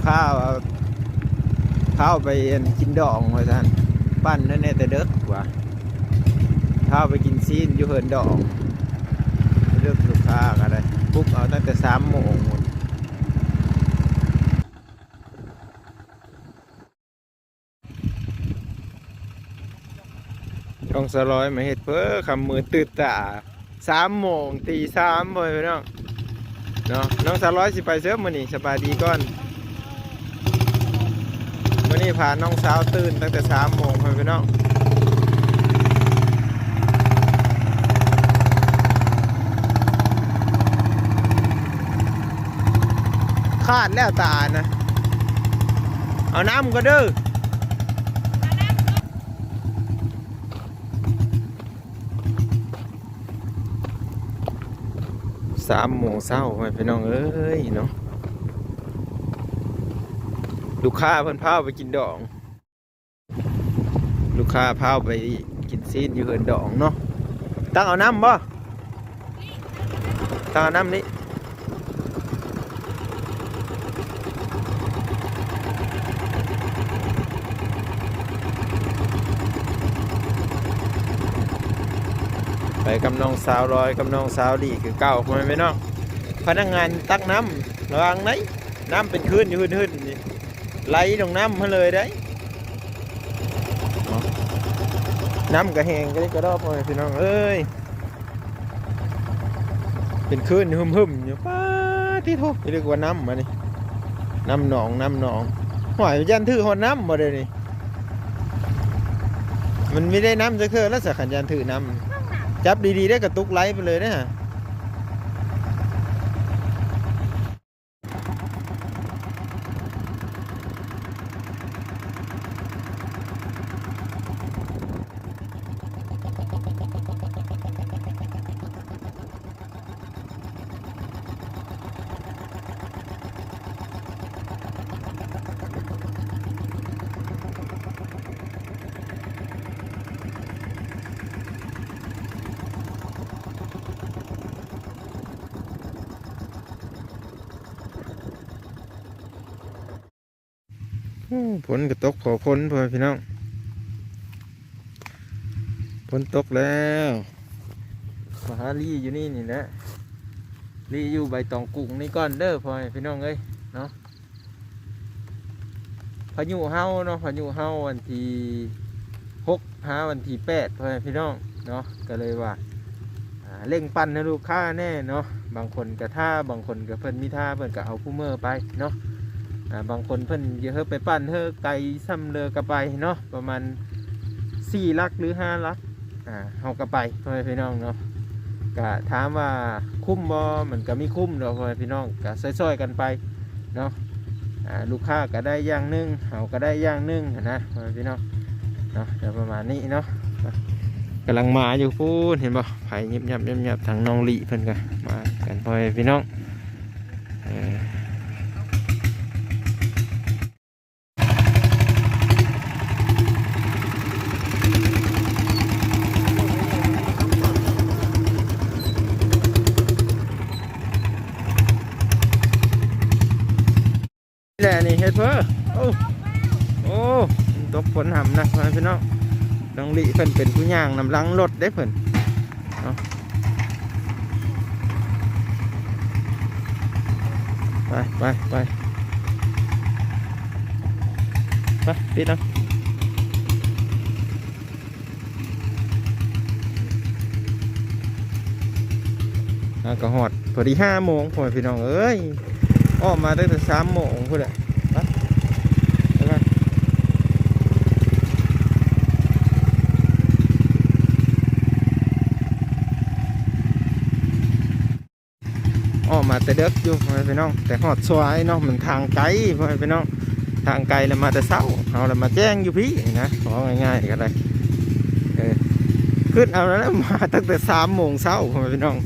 ພາ ພາໄປອັນກິນດອງວ່າຊັ້ນ ປັ່ນແນ່ແຕ່ເດິກວ່າ ພາໄປກິນຊີ້ນຢູ່ເຮືອນດອງ ເລິກ ລູກຄ້າກໍໄດ້ປຸກເອົາຕັ້ງແຕ່ສາມໂມງພຸ້ນ. ນ້ອງສາວລອຍມາເຮັດເພີ້ ຄ່ຳມືດຕື່ນຕາ ສາມໂມງ ຕີສາມ ພໍ່ແມ່ພີ່ນ້ອງເນາະ. ນ້ອງສາວລອຍຊິໄປເສີມມື້ນີ້ ສະບາຍດີກ່ອນ. ມື້ນີ້ພານ້ອງສາວຕື່ນຕັ້ງແຕ່ສາມໂມງ ພໍ່ແມ່ພີ່ນ້ອງ. ຂາດແລ້ວຕານະ ເອົານ້ຳກ່ອນເດີ. ສາມໂມງເຊົ້າ ພໍ່ແມ່ພີ່ນ້ອງເອີຍເນາະ ລູກຄ້າເພິ່ນພາໄປກິນດອງ ລູກຄ້າພາໄປກິນຊີ້ນຢູ່ເຮືອນດອງເນາະ. ຕັກເອົານ້ຳບໍ່? ຕານ້ຳນີ້ ໄປກັບນ້ອງສາວລອຍ ກັບນ້ອງສາວລີຄືເກົ່າ ພໍ່ແມ່ພີ່ນ້ອງ. ພະນັກງານຕັກນ້ຳ ລະວັງໄດ໋ ນ້ຳເປັນຄື້ນຢູ່ຫຶ່ນໆ ນີ້ ໄຫຼລົງນ້ຳມາເລີຍໄດ໋. ນ້ຳກະແຮງກະດິກະດໍ ພໍ່ແມ່ພີ່ນ້ອງເອີຍ. ເປັນຄື້ນຫຶ່ມໆ ຢູ່ ປາດຕິໂທ ນຶກວ່ານ້ຳ ອັນນີ້ ນ້ຳໜອງ ນ້ຳໜອງ. ຫ້ວຍ ຢ້ານຖືກຮອດນ້ຳບໍ່ດຽວນີ້? ມັນບໍ່ໄດ້ນ້ຳຈັກເທື່ອແລ້ວ ສະ ຄັນຢ້ານຖືກນ້ຳ ຈັບດີໆ ໄດ້ກະຕຸກໄຫຼໄປເລີຍເດ້. ໂອ້ ຝົນກະຕົກພໍພົນ ພໍ່ແມ່ພີ່ນ້ອງ ຝົນຕົກແລ້ວ. ມາຫາລີ້ຢູ່ນີ້ນີ້ແຫຼະ ລີ້ຢູ່ໃບຕອງກຸງນີ້ກ່ອນເດີ ພໍ່ແມ່ພີ່ນ້ອງເອີຍເນາະ. ພາຍຸເຮົາເນາະ ພາຍຸເຮົາວັນທີຫົກຫາວັນທີແປດ ພໍ່ແມ່ພີ່ນ້ອງເນາະ ກະເລີຍວ່າ ອ່າ ເລັ່ງປັ່ນໃຫ້ລູກຄ້າແນ່ເນາະ. ບາງຄົນກະຖ້າ ບາງຄົນກະເພິ່ນມີທ່າ ເພິ່ນກະເອົາຄູເມີໄປເນາະ. ອ່າ ບາງຄົນເພິ່ນຢາກເຮີໄປປັ່ນເຮີໄກຊ່ຳເລີກະໄປເນາະ ປະມານສີ່ຫຼັກ ຫຼື ຫ້າຫຼັກ ອ່າ ເຮົາກະໄປ ພໍ່ແມ່ພີ່ນ້ອງເນາະ. ກະຖາມວ່າຄຸ້ມບໍ່? ມັນກະມີຄຸ້ມດອກ ພໍ່ແມ່ພີ່ນ້ອງ ກະຊ່ອຍໆກັນໄປເນາະ. ອ່າ ລູກຄ້າກະໄດ້ຢ່າງໜຶ່ງ ເຮົາກະໄດ້ຢ່າງໜຶ່ງຫັ້ນນະ ພໍ່ແມ່ພີ່ນ້ອງເນາະ. ກະປະມານນີ້ເນາະ ກຳລັງມາຢູ່ພຸ້ນ ເຫັນບໍ່? ໄຟຍິບຍັບຍິບຍັບ ທາງນ້ອງລີ້ເພິ່ນກະມາກັນ ພໍ່ແມ່ພີ່ນ້ອງ ເອີ. ແຫຼະນີ້ເຮັດເພີ້ ໂອ້ ໂອ້ ຕົກຝົນຫຳນະ ພໍ່ແມ່ພີ່ນ້ອງ. ນ້ອງລີ້ເພິ່ນເປັນຜູ້ຍ່າງນຳຫຼັງລົດເດ້ເພິ່ນເນາະ. ໄປ ໄປ ໄປ ໄປ ຕິດເອົາ. ເຮົາກະຮອດພໍດີຫ້າໂມງ ພໍ່ແມ່ພີ່ນ້ອງເອີຍ ອອກມາຕັ້ງແຕ່ສາມໂມງພຸ້ນແຫຼະ. ໄປ ໄປ ອອກມາແຕ່ເດິກຢູ່ ພໍ່ແມ່ພີ່ນ້ອງ ແຕ່ຮອດສວາຍເນາະ ມັນທາງໄກ ພໍ່ແມ່ພີ່ນ້ອງ ທາງໄກ ລະມາແຕ່ເຊົ້າ ເຮົາລະມາແຈ້ງຢູ່ພີ້ນະ ເວົ້າງ່າຍໆກະໄດ້ ເອີ. ຄຶດເອົາແລ້ວ ມາຕັ້ງແຕ່ສາມໂມງເຊົ້າ ພໍ່ແມ່ພີ່ນ້ອງ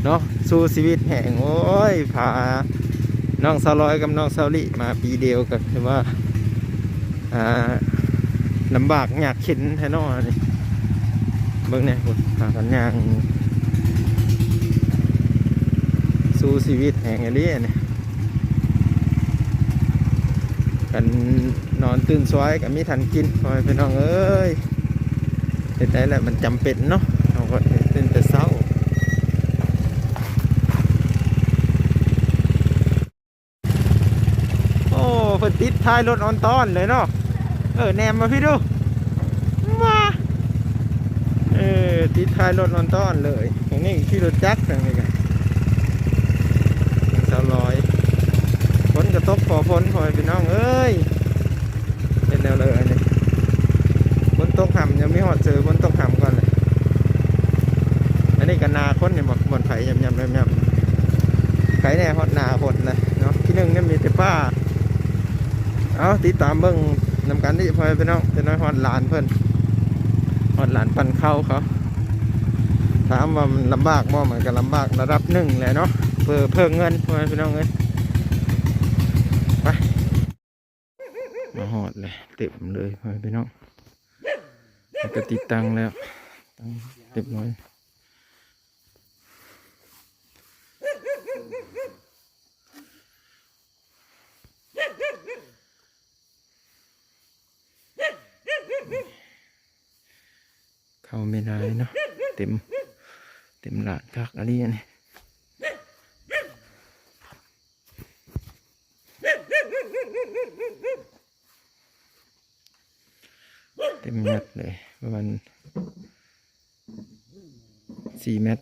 ເນາະ ສູ້ຊີວິດແຮງ. ໂອ້ຍ ພານ້ອງສາວລອຍກັບນ້ອງສາວລີ້ມາປີດຽວກະຄືວ່າ ອ່າ ລຳບາກຍາກເຂັນແທ້ເນາະ ອັນນີ້ ເບິ່ງແນ່ພຸ້ນ ພາກັນຍ່າງສູ້ຊີວິດແຮງອີ່ຫຼີ ອັນນີ້. ກັນນອນຕື່ນສວາຍກໍມີທັນກິນ ພໍ່ແມ່ພີ່ນ້ອງເອີຍ. ເຮັດໄດ້ແຫຼະ ມັນຈຳເປັນເນາະ ເຮົາກໍເຮັດຕື່ນແຕ່ເຊົ້າ. ໂອ້ ເພິ່ນຕິດທ້າຍລົດອອນຕອນເລີຍເນາະ. ເອີ ແນມມາພີ້ດູ ມາ ເອີ ຕິດທ້າຍລົດອອນຕອນເລີຍ. ທາງນີ້ຂີ່ລົດຈັກ ທາງນີ້ກໍສາວລອຍ. ຝົນກໍຕົກພໍຝົນ ພໍ່ແມ່ພີ່ນ້ອງເອີຍ. ເຮັດແນວເລີຍອັນນີ້ ຝົນຕົກຫຳ ຍັງມີຮອດເຈີຝົນຕົກຫຳກ່ອນເລີຍ. ອັນນີ້ກໍນາຄົນນີ້ບໍ ບ່ອນໄຜຫຍັບໆ ຫຍັບໆ ໃຜແດ່ຮອດໜ້າຝົນນະເນາະ. ທີໜຶ່ງນີ້ມີແຕ່ປ່າ. ເອົາ ຕິດຕາມເບິ່ງນຳກັນນີ້ ພໍ່ແມ່ພີ່ນ້ອງ. ຈະນ້ອຍຮອດຫຼານເພິ່ນ ຮອດຫຼານປັ່ນເຂົ້າເຂົາ. ຖາມວ່າມັນລຳບາກບໍ່? ມັນກໍລຳບາກລະດັບໜຶ່ງແຫຼະເນາະ ເພື່ອເພີ່ມເງິນ ພໍ່ແມ່ພີ່ນ້ອງເອີຍ. ໄປ ມາຮອດແລ້ວ ເຕັມເລີຍ ພໍ່ແມ່ພີ່ນ້ອງ. ແລ້ວກໍຕິດຕັ້ງແລ້ວ ຕັ້ງຮຽບຮ້ອຍ. ເຂົ້າແມ່ນຫຼາຍເນາະ ເຕັມ ເຕັມຫຼານຄັກອີ່ຫຼີອັນນີ້. ເຕັມຍັດເລີຍ ປະມານສີ່ແມັດ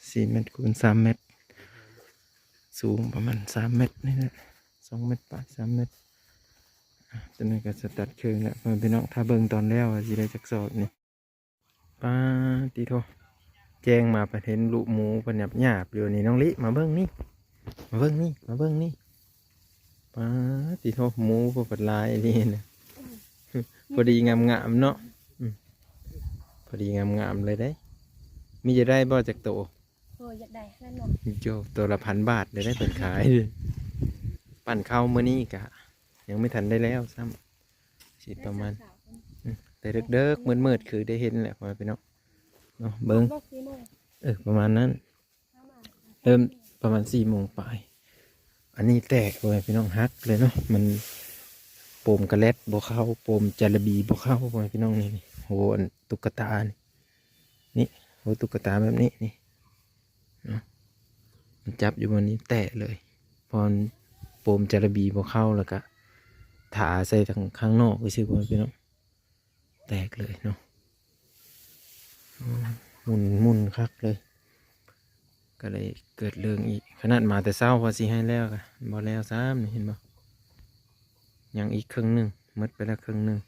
ສີ່ແມັດຄູນສາມແມັດ ສູງປະມານສາມແມັດນີ້ແຫຼະ ສອງແມັດປາຍ ສາມແມັດ. ອາ ຕົວນີ້ກໍສະຕັດເຄິ່ງແລ້ວ ພໍ່ແມ່ພີ່ນ້ອງ. ຖ້າເບິ່ງຕອນແລ້ວວ່າຊິໄດ້ຈັກສອບນີ້. ປາດຕິໂທ ແຈ້ງມາປະເຫັນລູກໝູເພິ່ນຫຍາບໆຢູ່ນີ້. ນ້ອງລິ ມາເບິ່ງນີ້ ມາເບິ່ງນີ້ ມາເບິ່ງນີ້. ປາດຕິໂທ ໝູເພິ່ນຫຼາຍອີ່ຫຼີນະ ພໍດີງາມໆເນາະ. ອືມ ພໍດີງາມໆເລີຍເດ້. ມີຈະໄດ້ບໍ່ຈັກໂຕ? ໂອ້ຍ ຢາກໄດ້ແລ້ວເນາະ ໂຈ ໂຕລະພັນບາດເດ້ ເພິ່ນຂາຍ. ປັ້ນເຂົ້າມື້ນີ້ກະຍັງບໍ່ທັນໄດ້ແລ້ວຊ້ຳ. ຊິປະມານ ອືມ ແຕ່ເດິກໆ ມືດໆ ຄືໄດ້ເຫັນແຫຼະ ພໍ່ແມ່ພີ່ນ້ອງເນາະ. ເບິ່ງ ເອີ ປະມານນັ້ນ ເລີ່ມປະມານສີ່ໂມງປາຍ. ອັນນີ້ແຕກ ພໍ່ແມ່ພີ່ນ້ອງ ຫັກເລີຍເນາະ. ມັນໂປມກະແລັດບໍ່ເຂົ້າ ໂປມຈາລະບີບໍ່ເຂົ້າ ພໍ່ແມ່ພີ່ນ້ອງ. ນີ້ ນີ້ ໂຫ ອັນຕຸກກະຕານີ້ ນີ້ ໂຫ ຕຸກກະຕາແບບນີ້ນີ້ ເນາະ ມັນຈັບຢູ່ບ່ອນນີ້ແຕກເລີຍ ເພາະໂປມຈາລະບີບໍ່ເຂົ້າ ແລ້ວກະຖາໃສ່ທາງຂ້າງນອກຊື່ໆ ພີ່ນ້ອງ ແຕກເລີຍເນາະ. ໝຸ່ນ ໝຸ່ນຄັກເລີຍ ກໍເລີຍເກີດເລື່ອງອີກ. ຂະໜາດມາແຕ່ເຊົ້າວ່າຊິໃຫ້ແລ້ວ ກໍບໍ່ແລ້ວຊ້ຳນີ້ ເຫັນບໍ່? ຍັງອີກເຄິ່ງໜຶ່ງ ໝົດໄປແລ້ວເຄິ່ງໜຶ່ງ.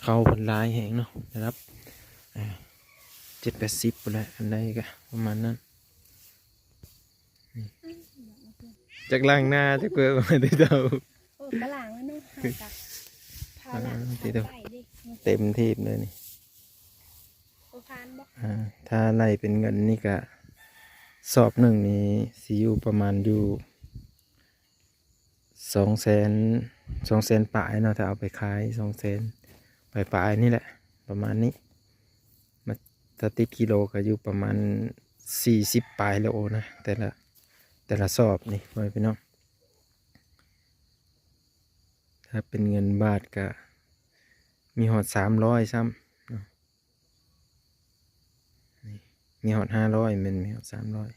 ເຂົ້າເພິ່ນຫຼາຍແຮງເນາະ ລະດັບ ເອີ ເຈັດແປດສິບພຸ້ນແຫຼະ ອັນໃດກະປະມານນັ້ນ. ຈັກລ້າງໜ້າຈັກເປີດມາແຕ່ເຊົ້າ. ໂອ້ ກະລ້າງແລ້ວເນາະ ຫາກະ ອ່າ ພາລະ ຕິໂຕ ໄປເດ້ ເຕັມທີ່ເລີຍນີ້. ບໍ່ຜ່ານບໍ່? ອ່າ ຖ້າໄລ່ເປັນເງິນນີ້ກະ ສອບໜຶ່ງນີ້ຊິຢູ່ປະມານຢູ່ ສອງແສນ ສອງແສນປາຍເນາະ ຖ້າເອົາໄປຂາຍ ສອງແສນປາຍໆນີ້ແຫຼະ ປະມານນີ້. ມາ ຖ້າຕິດກິໂລກໍຢູ່ປະມານສີ່ສິບປາຍໂລນະ ແຕ່ລະ ແຕ່ລະສອບນີ້ ພໍ່ແມ່ພີ່ນ້ອງ. ຖ້າເປັນເງິນບາດກໍມີຮອດສາມຮ້ອຍຊ້ຳເນາະ. ນີ້ ມີຮອດຫ້າຮ້ອຍ ແມ່ນ ມີຮອດສາມຮ້ອຍ.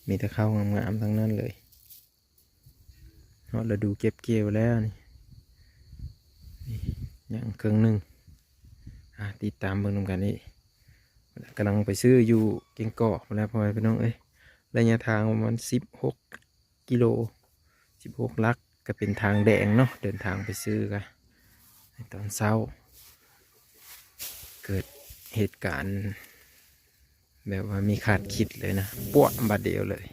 ມີແຕ່ເຂົ້າງາມໆທັງນັ້ນເລີຍ. ຮອດລະດູເກັບກ່ຽວແລ້ວນີ້ ນີ້ຍັງເຄິ່ງໜຶ່ງ. ອ່າ ຕິດຕາມເບິ່ງນຳກັນອີກ. ກຳລັງໄປຊື້ຢູ່ແກ້ງກອກພຸ້ນແຫຼະ ພໍ່ແມ່ພີ່ນ້ອງເອີຍ. ໄລຍະທາງປະມານສິບຫົກ ກິໂລ ສິບຫົກຫຼັກ ກໍເປັນທາງແດງເນາະ ເດີນທາງໄປຊື້ກະ ໃນຕອນເຊົ້າ ເກີດເຫດການແບບວ່າມີຄາດຄິດເລີຍນະ ປວດບາດດຽວເລີຍ.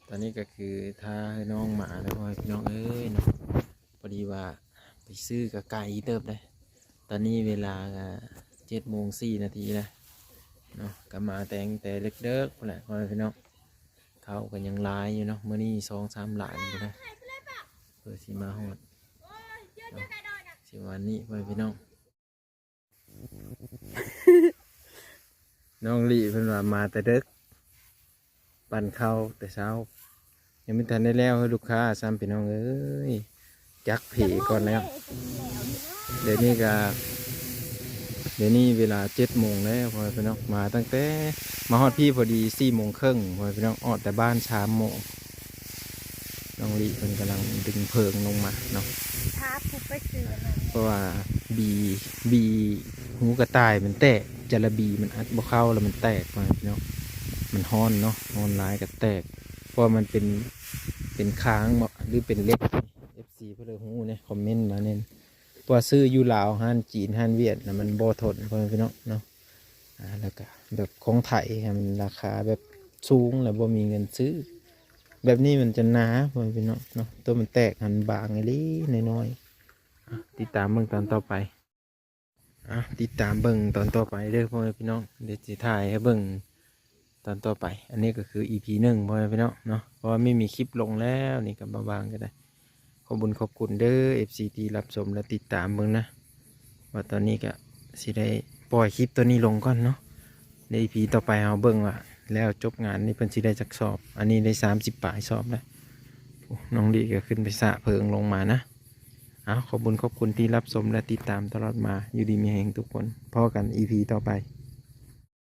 ຕອນນີ້ກໍຄືຖ້າໃຫ້ນ້ອງມາແລ້ວ ພໍ່ແມ່ພີ່ນ້ອງເອີຍເນາະ. ພໍດີວ່າໄປຊື້ກໍໄກເຕີບເດ້. ຕອນນີ້ເວລາກໍເຈັດໂມງສີ່ນາທີແລ້ວເນາະ ກໍມາແຕ່ງແຕ່ເດິກໆພຸ້ນແຫຼະ ພໍ່ແມ່ພີ່ນ້ອງ. ເຂົ້າກໍຍັງຫຼາຍຢູ່ເນາະ ມື້ນີ້ສອງສາມຫຼານພຸ້ນນະ ເພື່ອຊິມາຮອດເນາະ ຊິວ່ານີ້ ພໍ່ແມ່ພີ່ນ້ອງ. ນ້ອງລີເພິ່ນວ່າມາແຕ່ເດິກ ປັ້ນເຂົ້າແຕ່ເຊົ້າ ຍັງບໍ່ທັນໄດ້ແລ້ວໃຫ້ລູກຄ້າຊ້ຳ ພີ່ນ້ອງເອີຍ ຈັກເພກ່ອນແລ້ວ. ດຽວນີ້ກະ ດຽວນີ້ເວລາເຈັດໂມງແລ້ວ ພໍ່ແມ່ພີ່ນ້ອງ ມາຕັ້ງແຕ່ ມາຮອດພີ້ພໍດີສີ່ໂມງເຄິ່ງ ພໍ່ແມ່ພີ່ນ້ອງ ອອກແຕ່ບ້ານສາມໂມງ. ນ້ອງລີເພິ່ນກຳລັງດຶງເພີງລົງມາເນາະ ພາຜູ້ໄປຊື້ອັນນັ້ນ ເພາະວ່າບີ ບີຫູກະຕ່າຍມັນແຕກ ຈາລະບີມັນອັດບໍ່ເຂົ້າ ແລ້ວມັນແຕກ ພໍ່ແມ່ພີ່ນ້ອງ ມັນຮ້ອນເນາະ ຮ້ອນຫຼາຍກະແຕກ ເພາະວ່າມັນເປັນ ເປັນຄາງເບາະ ຫຼືເປັນເຫຼັກ ເອັຟຊີ ເພິ່ນເລີຍຮູ້ແດ່ ຄອມເມັນມາແດ່ ເພາະວ່າຊື້ຢູ່ລາວ ຮ້ານຈີນ ຮ້ານຫວຽດນະ ມັນບໍ່ທົນ ພໍ່ແມ່ພີ່ນ້ອງເນາະ. ອ່າ ແລ້ວກະແບບຂອງໄທຫັ້ນ ລາຄາແບບສູງ ແລ້ວບໍ່ມີເງິນຊື້ ແບບນີ້ມັນຈະໜາ ພໍ່ແມ່ພີ່ນ້ອງເນາະ ໂຕມັນແຕກຫັ້ນບາງອີ່ຫຼີ ນ້ອຍໆ. ອ່ະ ຕິດຕາມເບິ່ງຕອນຕໍ່ໄປ ອ່ະ ຕິດຕາມເບິ່ງຕອນຕໍ່ໄປເດີ ພໍ່ແມ່ພີ່ນ້ອງ ດຽວຊິຖ່າຍໃຫ້ເບິ່ງຕອນຕໍ່ໄປ. ອັນນີ້ກະຄືອີພີໜຶ່ງ ພໍ່ແມ່ພີ່ນ້ອງເນາະ ເພາະວ່າມີ ມີຄລິບລົງແລ້ວ ນີ້ກະມາວາງກະໄດ້. ຂອບບຸນຂອບຄຸນເດີ ເອັຟຊີ ທີ່ຮັບຊົມ ແລະ ຕິດຕາມເບິ່ງນະ ວ່າຕອນນີ້ກະຊິໄດ້ປ່ອຍຄລິບໂຕນີ້ລົງກ່ອນເນາະ. ໃນອີພີຕໍ່ໄປເຮົາເບິ່ງວ່າ ແລ້ວຈົບງານນີ້ເພິ່ນຊິໄດ້ຈັກສອບ. ອັນນີ້ໄດ້ສາມສິບປາຍສອບແລ້ວ. ໂອ້ ນ້ອງລີກະຂຶ້ນໄປສະເພີງລົງມານະ. ເອົາ ຂອບບຸນຂອບຄຸນທີ່ຮັບຊົມ ແລະ ຕິດຕາມຕະຫຼອດມາ. ຢູ່ດີມີແຮງທຸກຄົນ. ພໍ້ກັນອີພີຕໍ່ໄປ.